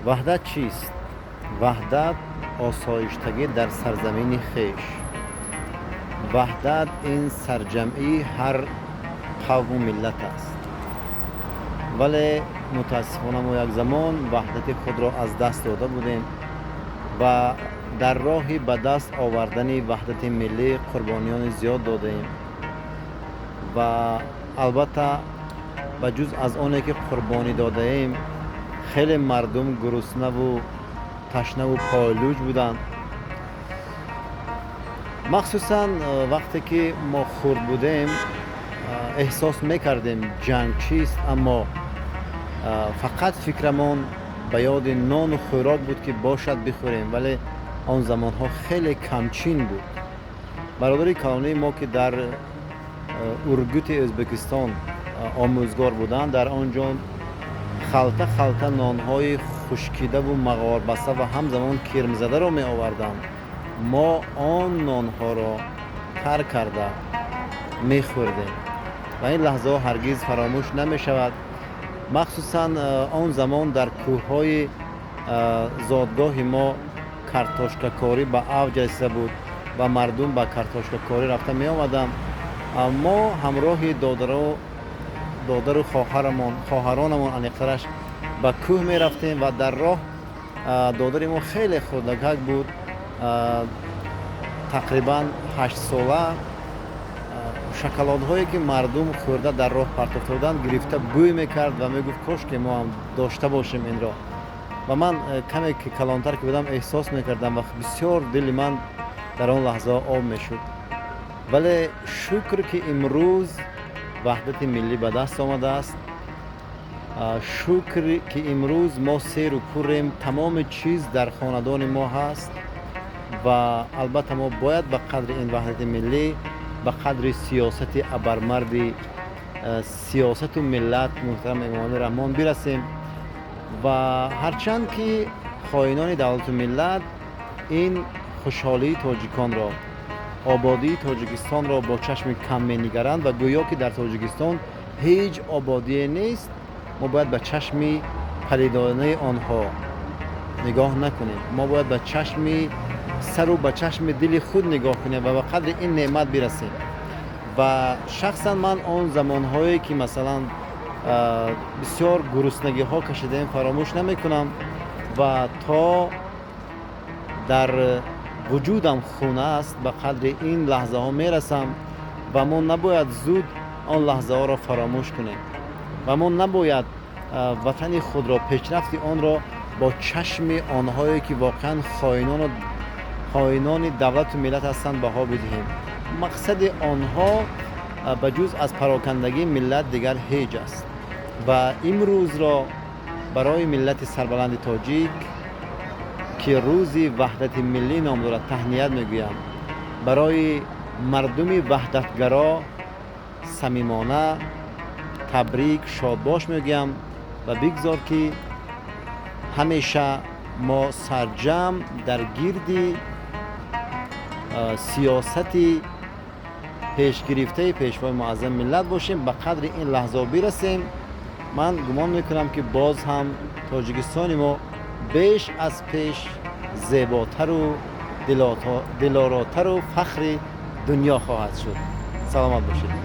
Ваҳдат чист? Ваҳдат осоиштагӣ дар сарзамини хеш. Ваҳдат ин сарҷамъии ҳар қавму миллат аст. Вале мутаассифона мо як замон ваҳдати худро аз даст дода будем ва дар роҳи ба даст овардани ваҳдати миллӣ қурбониёни зиёд додаем ва албатта ба ҷуз аз оне ки қурбонӣ додаем, хеле мардум гуруснаву ташнаву пойлуҷ буданд. Махсусан вақте ки мо хурд будем, эҳсос мекардем ҷанг чист, аммо фақат фикрамон ба ёди нону хӯрок буд, ки бошад бихӯрем. Вале он замонҳо хеле камчин буд. Бародари калонии мо, ки дар Ургути Ӯзбекистон омӯзгор буданд, дар он ҷо халта халта нонҳои хушкидаву мағорбаста ва ҳамзамон кирмзадаро меоварданд. Мо он нонҳоро тар карда мехӯрдем ва ин лаҳзаҳо ҳаргиз фаромӯш намешавад. Махсусан он замон дар кӯҳҳои зодгоҳи мо картошкакорӣ ба авҷ расида буд ва мардум ба картошкакорӣ рафта меомаданд. Мо ҳамроҳи додару хоҳаронамон, аниқтараш, ба кӯҳ мерафтем ва дар роҳ додари мо хеле хурдакак буд, тақрибан 8сола, шоколадҳое ки мардум хӯрда дар роҳ партофта буданд, гирифта бӯй мекард ва мегуфт: «Кош ки мо ҳам дошта бошем инро». Ва ман каме ки калонтар ки будам, эҳсос мекардам ва бисёр дили ман дар он лаҳзаҳо об мешуд. Вале шукр, ки имрӯз ваҳдати миллӣ ба даст омадааст. Шукр, ки имрӯз мо серу пурем, тамоми чиз дар хонадони мо ҳаст. Ва албатта мо бояд ба қадри ин ваҳдати миллӣ, ба қадри сиёсати абармарди сиёсату миллат муҳтарам Эмомалӣ Раҳмон бирасем. Ва ҳарчанд ки хоинони давлату миллат ин хушҳолии тоҷиконро, ободии Тоҷикистонро бо чашми кам менигаранд ва гӯё ки дар Тоҷикистон ҳеҷ ободие нест, мо бояд ба чашми палидонаи онҳо нигоҳ накунем. Мо бояд ба чашми сару ба чашми дили худ нигоҳ кунем ва ба қадри ин неъмат бирасем. Ва шахсан ман он замонҳое ки, масалан, бисёр гуруснагиҳо кашидаем, фаромӯш намекунам ва то дар вуҷудам хун аст, ба қадри ин лаҳзаҳо мерасам. Ва мо набояд зуд он лаҳзаҳоро фаромӯш кунем ва мо набояд ватани худро, пешрафти онро бо чашми онҳое ки воқеан хоинони давлату миллат ҳастанд, баҳо бидиҳем. Мақсади онҳо ба ҷуз аз парокандагии миллат дигар ҳеҷ аст. Ва имрӯзро барои миллати сарбаланди тоҷик, ки рӯзи ваҳдати миллӣ ном дорад, таҳният мегӯям. Барои мардуми ваҳдатгаро самимона табрик, шодбош мегӯям ва бигзор, ки ҳамеша мо сарҷамъ дар гирди сиёсати пешгирифтаи Пешвои муаззами миллат бошем, ба қадри ин лаҳзаҳо бирасем. Ман гумон мекунам, ки боз ҳам Тоҷикистони мо беш аз пеш зеботару дилоротару фахри дунё хоҳад шуд. Саломат бошед.